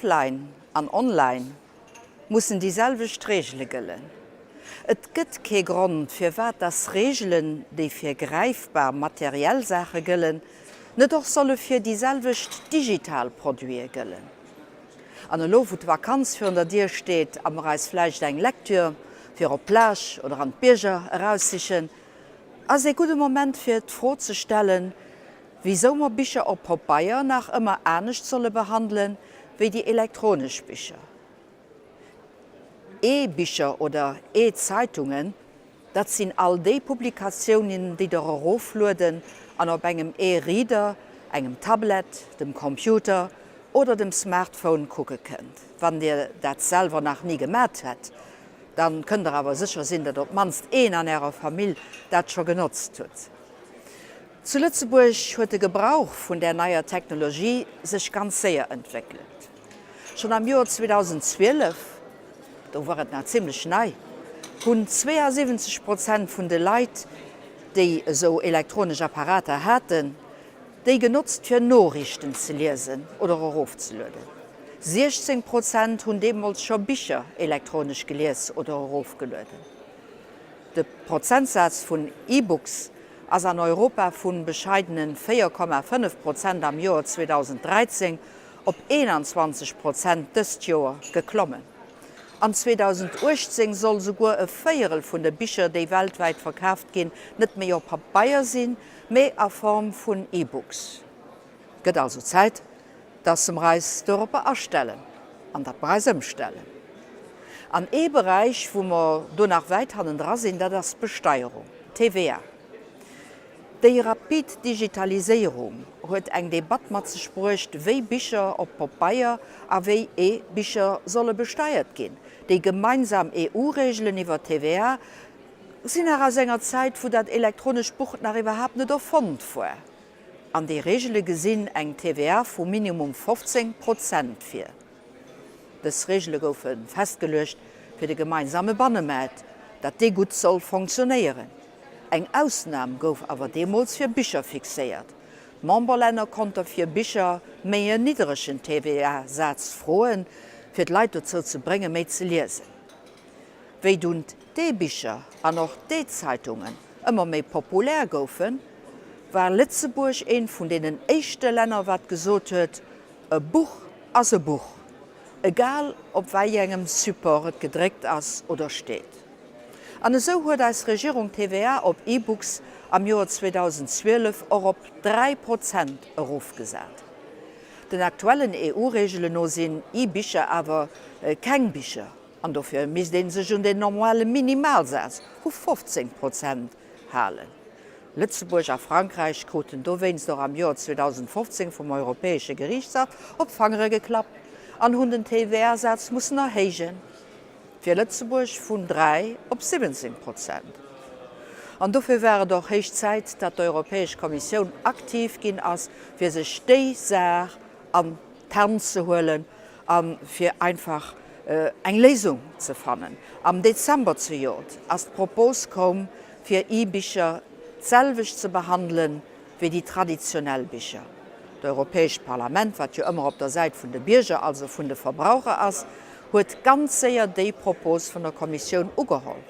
Offline an online mussen déi selwecht Reegele gëllen. Et gëtt kee Grond, firwat dass Reegelen, déi fir gräifbar materiell Saache gëllen, net och solle fir déi selwecht digital Produite gëllen. An elo, wou d'Vakanz virun der Dier steet a mer eis vläicht eng Lektür fir op d'Plage oder an d'Bierger eraussichen, ass ee gudde Moment fir d'Fro ze stellen, wisou mer Bicher op Pabeier nach ëmmer anescht solle behandelen, wéi déi elektronesch Bicher. E-Bicher oder E-Zeitungen, dat sinn all déi Publikatiounen, déi Der eroflueden an op engem E-Reader, engem Tablet, dem Computer oder dem Smartphone kucke kënnt. Wann Dir dat selwer nach ni gemat hätt, da kënnt Der awer sécher sinn, datt op d'mannst een an Ärer Famill dat scho genotzt huet. Zu Lëtzebuerg huet de Gebrauch vun där neier Technologie sech ganz séier entwéckelt. Schonn am Joer 2012, do war et nach zimmlech nei, hunn 72 Prozent vun de Leit, déi esou elektronesch Apparater haten, déi genotzt fir Noriichten ze liesen oder erofzelueden. 16 Prozent hunn deemools scho Bicher elektronesch gelies oder erofgelueden. De Prozentsaz vun E-Books ass an Europa vu bescheidene 4,5 Prozent am Joer 2013 op 21 Prozent dëst Joer geklommen. An 2018 soll souguer e Véierel vun de Bicher, déi weltwäit verkaaft ginn, net méi op Pabeier sinn, mee a Form vun E-Books. Gëtt also Zäit, dass mer eis doropper astellen an datt mer eis ëmstellen. An ee Beräich, wou mer do nach wäit hannendra sinn, dat ass d'Besteierung, d'TVA. Déi rapid Digitaliséierung huet eng Debatt mat sech bruecht, wéi Bicher op Pabeier a wéi E-Bicher solle besteiert ginn. Déi gemeinsam EU-Reegelen iwwer d'TVA sinn nach aus enger Zäit, wou dat elektronescht Buch nach iwwerhaapt net erfonnt war. An déi Reegele gesinn eng TVA vu minimum 15 Prozent vir. Dës Reegele goufe festgeluecht fir de gemeinsame Bannemaart, datt dee gutt soll fonctionnéieren. Eng Ausnam gouf awer deemools fir Bicher fixéiert. D'Memberlänner konnte fir Bicher méi en nidderegen TVA-Saz froen, fir d'Leit dozou ze bréngen, méi ze liesen. Wéi dunn d'E-Bicher an och d'E-Zeitungen ëmmer méi populär goufen, war Lëtzebuerg eent vun deenen éischte Länner wat gesot huet, E Buch ass e Buch, egal op wei engem Support et gedréckt ass oder steet. An esou huet eis Regierung d'TVA op E-Books am Joer 2012 och op 3 Prozent erofgesat. Den aktuellen EU-Reegelen no sinn E-Bicher awer keng Bicher. An dofir misst ee sech un den normale Minimalsaz vu 15 Prozent halen. Lëtzebuerg a Frankräich kruten dowéinst och am Joer 2015 vum Europäesche Geriichtshaff op d'Fangere geklappt an hunn den TVA-Saz mussen erhéijen, fir Lëtzebuerg vun 3 op 17 Prozent. An dofir war et och héich Zäit, datt d'Europäesch Kommissioun aktiv ginn ass, fir sech déi Saach an d'Hand ze huelen a fir einfach eng Léisung ze fannen. Am Dezember zejoert ass d'Propos koum, fir E-Bicher d'selwecht ze behandele wéi déi traditionell Bicher. D'Europäescht Parlament, wat jo ëmmer op der Säit vun de Bierger, also vun de Verbraucher ass, huet ganz séier déi Propos vun der Kommissioun ugeholl,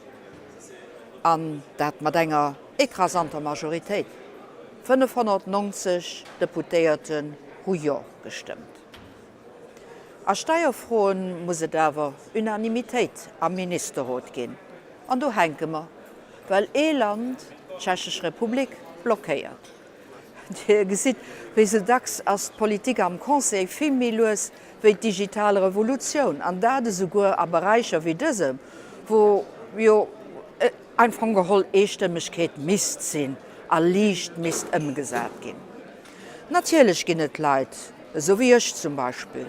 an dat mat enger écrasanter Majoritéit, 590 Deputéierten hu Jo gestëmmt. A Steierfroen muss et awer Unanimitéit am Ministerrot ginn. An do hänke mer, well ee Land, d'Tschechesch Republik, blockéiert. Dir gesitt, wéi sou dacks ass d'Politik am Conseil vill méi lues wéi d'digital Revolutioun, an dat esouguer a Beräicher wéi dësem, wou jo am Fong geholl Eestëmmegkeet misst sinn a liicht misst ëmgesat ginn. Natierlech ginn et Leit, esou wéi ech zum Beispill,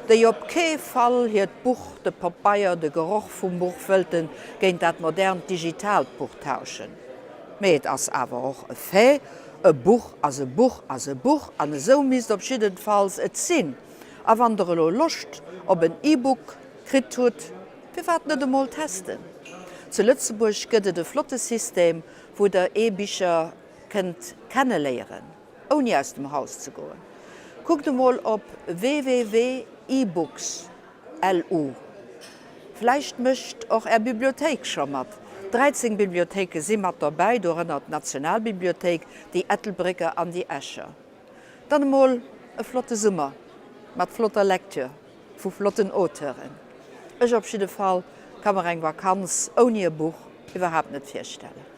déi op kee Fall hiert Buch, de Pabeier, de Geroch vum Buch wëllte géint dat modernt digitaalt Buch tauschen. Mee et ass awer och e Fait, e Buch ass e Buch ass e Buch an esou misst op jiddefalls et sinn. A wann der elo Loscht op en E-Book kritt hutt, firwat net emol testen? Zu Lëtzebuerg gëtt et e flotte System, wou der E-Bicher kënnt kenneléieren, ouni aus dem Haus ze goen. Kuckt emol op www.ebooks. LU. Vläicht mécht och Är Bibliothéik scho mat. 13 Bibliothéike si mat dobäi, dorënner d'Nationalbibliothéik, déi Ettelbrécker an déi Escher. Dann emol e flotte Summer mat flotter Lecture vu flotten Auteuren. Ech op jidde Fall ka mer eng Vakanz ouni e Buch iwwerhaapt net virstellen.